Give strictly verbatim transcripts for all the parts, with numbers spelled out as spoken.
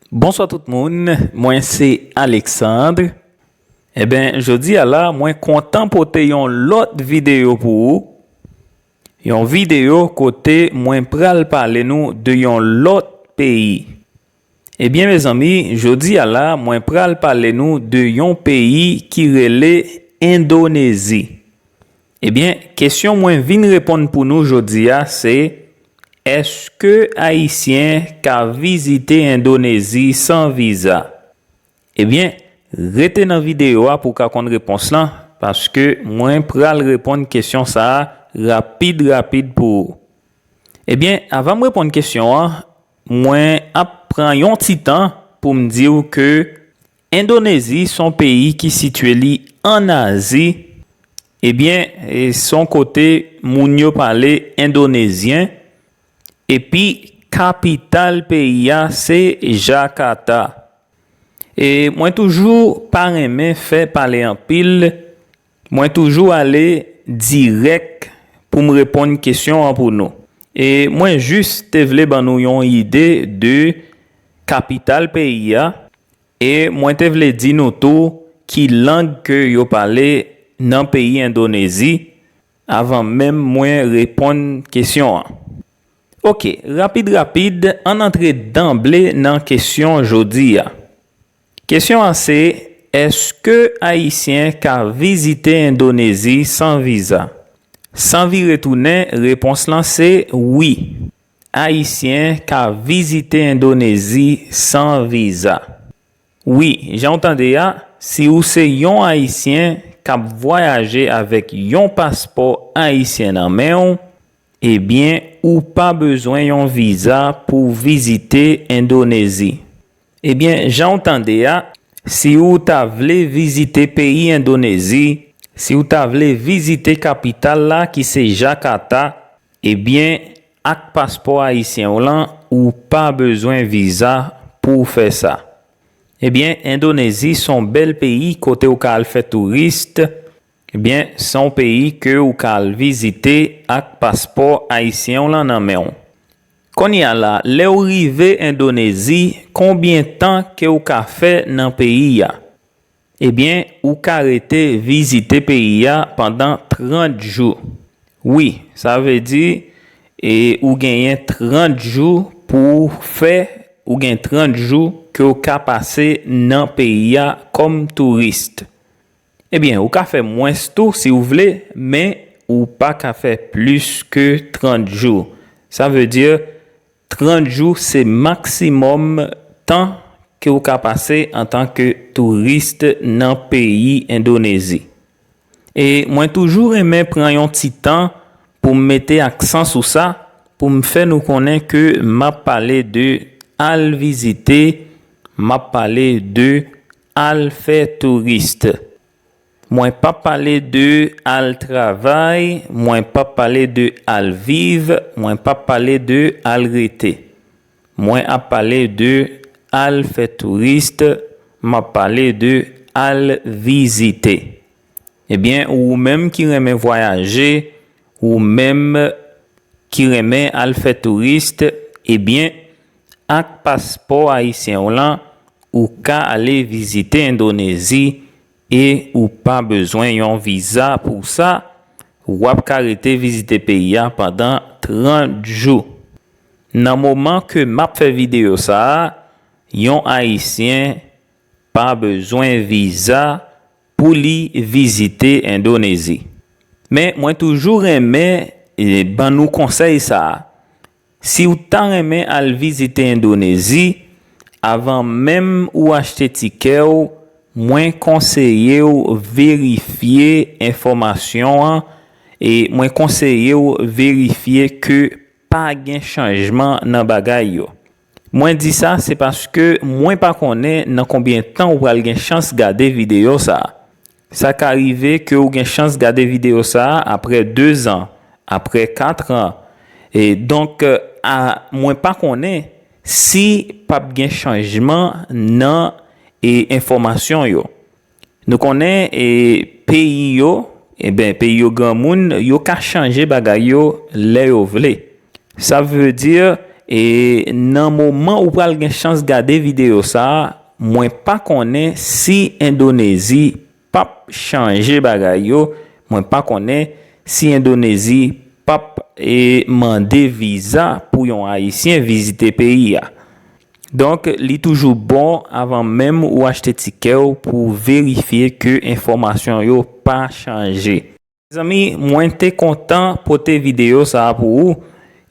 Bonswa tout moun, mwen se Alexandre. Eben, jodi a la, mwen kontan pote yon lòt videyo pou ou. Yon videyo kote mwen pral pale nou de yon lòt peyi. Ebyen, mezanmi, jodi a la, mwen pral pale nou de yon peyi ki rele Endonezi. Ebyen, kesyon mwen vin reponn pou nou jodi a se, èske Ayisyen ka vizite Endonezi san viza? Ebyen, rete nan videyo a pou w ka konn repons lan, paske mwen pral reponn kesyon sa a rapid rapid pou ou. Ebyen, avan m reponn kesyon an, mwen ap pran yon ti tan pou m di w ke Endonezi se yon peyi ki sitye li ann Azi. Ebyen, e se yon kote moun yo pale endonezyen. Epi, kapital peyi a se Jakarta. E mwen toujou pa renmen fè pale anpil. Mwen toujou ale dirèk pou m reponn kesyon an pou nou. E mwen jis te vle ban nou yon ide de kapital peyi a. E mwen te vle di nou tou ki lang ke yo pale nan peyi Endonezi avan menm mwen reponn kesyon an. Oke, rapid rapid, ann antre danble nan kesyon jodi a. Kesyon an se, èske Ayisyen ka vizite Endonezi san viza? San vire tounen, repons lan se wi. Ayisyen ka vizite Endonezi san viza. Wi, jan w tande a, si ou se yon Ayisyen k ap vwayaje avèk yon paspò ayisyen nan men w, ebyen, ou pa bezwen yon viza pou w vizite Endonezi. Ebyen, jan w tande a, si ou ta vle vizite peyi Endonezi, si ou ta vle vizite kapital la ki se Jakarta, ebyen, ak paspò ayisyen w lan, ou pa bezwen viza pou w fè sa. Ebyen, Endonezi se yon bèl peyi kote w ka al fè touris. Ebyen, se yon peyi ke w ka al vizite ak paspò ayisyen w lan nan men w. Kounye a la, lè w rive Endonezi, konbyen tan ke w ka fè nan peyi a? Ebyen, ou ka rete vizite peyi a pandan trant jou. Wi, sa vle di, e ou genyen trant jou pou w fè, ou gen trant jou ke w ka pase nan peyi a kòm touris. Ebyen, ou ka fè mwens tou si w vle, men ou pa ka fè plis ke trant jou. Sa vle di, trant jou se maksimòm tan ke w ka pase antanke touris nan peyi Endonezi. E mwen toujou renmen pran yon ti tan pou m mete aksan sou sa, pou m fè nou konnen ke m ap pale de al vizite, m ap pale de al fè touris. Mwen p ap pale de al travay, mwen p ap pale de al viv, mwen p ap pale de al rete. Mwen ap pale de al fè touris, m ap pale de al vizite. Ebyen, ou menm ki renmen vwayaje, ou menm ki renmen al fè touris, ebyen, ak paspò ayisyen w lan, ou ka ale vizite Endonezi e ou pa bezwen yon viza pou sa. W ap ka rete vizite peyi a pandan trant jou. Nan moman ke m ap fè videyo sa a, yon Ayisyen pa bezwen viza pou li vizite Endonezi. Men mwen toujou renmen, e, ban nou konsèy sa a. Si w ta renmen al vizite Endonezi, avan menm ou achte tikè w, mwen konseye w verifye enfòmasyon an e mwen konseye w verifye ke pa gen chanjman nan bagay yo. Mwen di sa, se paske mwen pa konnen nan konbyen tan ou pral gen chans gade videyo sa a. Sa ka rive ke ou gen chans gade videyo sa a apre de zan, apre kat an. E donk, a, mwen pa konnen si p ap gen chanjman nan, e, enfòmasyon yo. Nou konnen, e, peyi yo, e ben, peyi yo granmoun, yo ka chanje bagay yo lè yo vle. Sa vle di, E nan moman ou pral gen chans gade videyo sa a, mwen pa konnen si Endonezi p ap chanje bagay yo, mwen pa konnen si Endonezi p ap e, mande viza pou yon Ayisyen vizite peyi a. Donk, li toujou bon avan menm ou achte tikè w pou w verifye ke enfòmasyon yo pa chanje. Mezanmi, mwen te kontan pote videyo sa a pou ou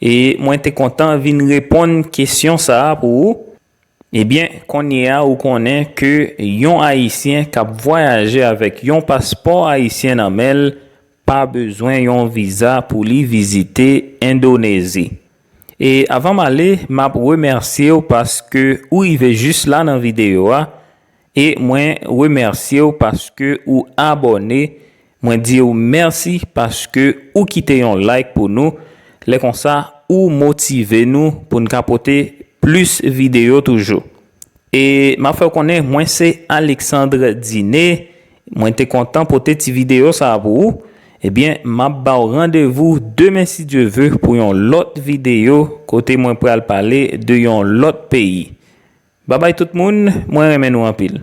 e mwen te kontan vin reponn kesyon sa a pou ou. Ebyen, kounye a ou konnen ke yon Ayisyen k ap vwayaje avèk yon paspò ayisyen nan men l pa bezwen yon viza pou li vizite Endonezi. E avan m ale, m ap remèsye w paske ou rive jis la nan videyo a e mwen remèsye w paske ou abòne. Mwen di w mèsi paske ou kite yon like pou nou. Lè konsa, ou motive nou pou n ka pote plis videyo toujou. E m ap fè w konnen, mwen se Alexandre Diné. Mwen te kontan pote ti videyo sa a pou ou. Ebyen, m ap ba w randevou demen si Dye ve pou yon lòt videyo kote mwen pral pale de yon lòt peyi. Babay tout moun, mwen renmen nou anpil.